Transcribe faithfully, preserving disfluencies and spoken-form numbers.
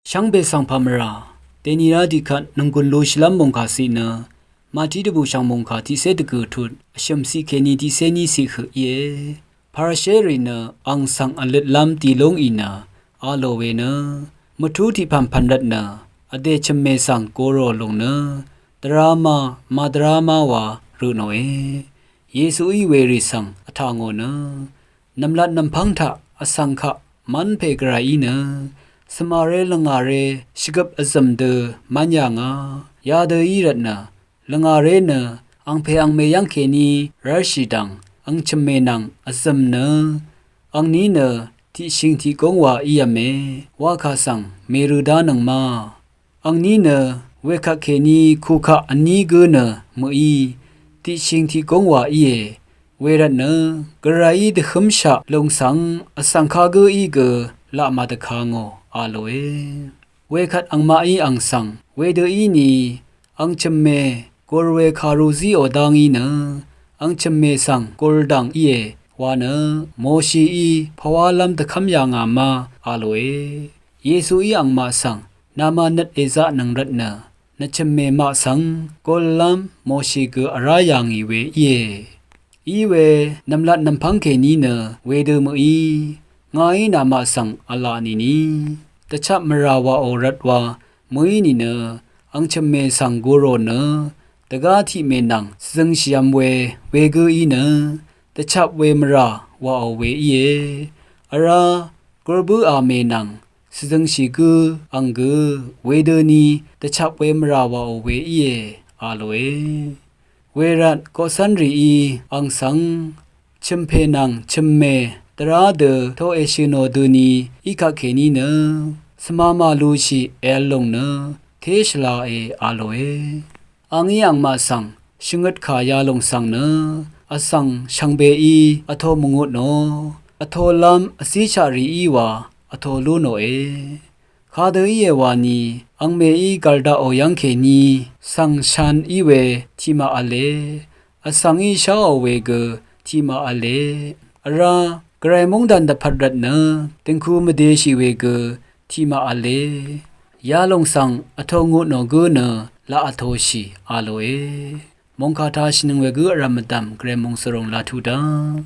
Shvngbe svng pà mvrà dènìrá tiqkvt nònggùn lushìlv́m mòngkà ciq nø, Mati dvbùshv̀ng mòngkà tiqcé dvgø̀ tut vshø̀m ciq kèní tiqcé ní ciq høq íe. Parashérì nø àng svng vløtlv́m dì lúngì nø a lò we nø, mvtú tiq pv̀npv̀n rvtnø vdè chø̀mmè svng gorò lùng nø, dvrama màdvrama wa rø tnòe. Yesuí werì svng vtà ngò nø, nv̀mlat nv̀mpv́ng taq vsvng kaq mv́npè gvrayí nø, svmaré lvngàré shvgøp vzø̀m dø mv́n yà ngà, yadø í rvtnø, lvngàré nø angpè angmè yv́ng kèní rv́rshì dv̀ng, ang chø̀mmè nvng vzø̀m nø, angní nø tiqshìng tiqgóng wa ív̄me, wakà svng mèrø dánøng ma. Angní nø wekvt kèní kukaq vní gǿ nø mø̀í, tiqshìng tiqgóng wa íe. Wervtnø, gvrayí dvhǿmshaq lùng svng vsvng kagǿí gø laq màdvka ngò a lòe. Wekvt angmaqí àng svng wedø íni, ang chø̀mmè gur we kàru zíò dá ngí nø, ang chø̀mmè svng gur dv̀ng íe wa nø, Moshií pvwálv́m dvkv́m yà ngà ma a lòe. Yesuí angmaq svng, nàma nøt èzaqnøng rvtnø, nvchø̀mmè maq svng gullv́m Moshi gø vrá yà ngì we íe. Iwe nv̀mlat nv̀mpv́ng kèní nø wedø mø̀í, ngàí nàmaq svng v̄la nìni, dvchap mvrà wàò rvt wa mø̀í nìnø, ang chø̀mmè svng gurò nø, dvgá tiqmè nvng svzøngshìvm we wegǿ í nø, dvchap we mvrà wàò we íe. Vrá gur bǿà mè nvng svzøngshì gǿ ang gø wedøni dvchap we mvrà wàò we íe a lòe. Wervt koqcv́nrìí àng svng, chø̀mpè nvng chø̀mmè dvrá dø toqèshø̀ nò døni í kaq kèní nø, svma màlushì èv̄l lùng nø té shvlae a lòe. Angí angmaq svng shvngøt kà yalùng svng nø, vsvng shvngbeí vtō mvngut nò, vtōlv́m vzíshaq rìí wa vtō lú nòe. Kadø íe wani, angmèí gv̀l daqò yv́ng kèní svng shan í we tiqmaq v̄le, vsvngí sháò we gø tiqmaq v̄le, vrá gvray móngdàn dvpvt rvtnø dø̀ngku mvdeshì we gø tiqmaq v̄le, yalùng svng vtō ngut nò gǿ nø laq vtōshì a lòe. Mòngkà tashìnøng we gǿ vrv̀m mvdv̀m gvray mòngsvrùng laq tuq dv́ng.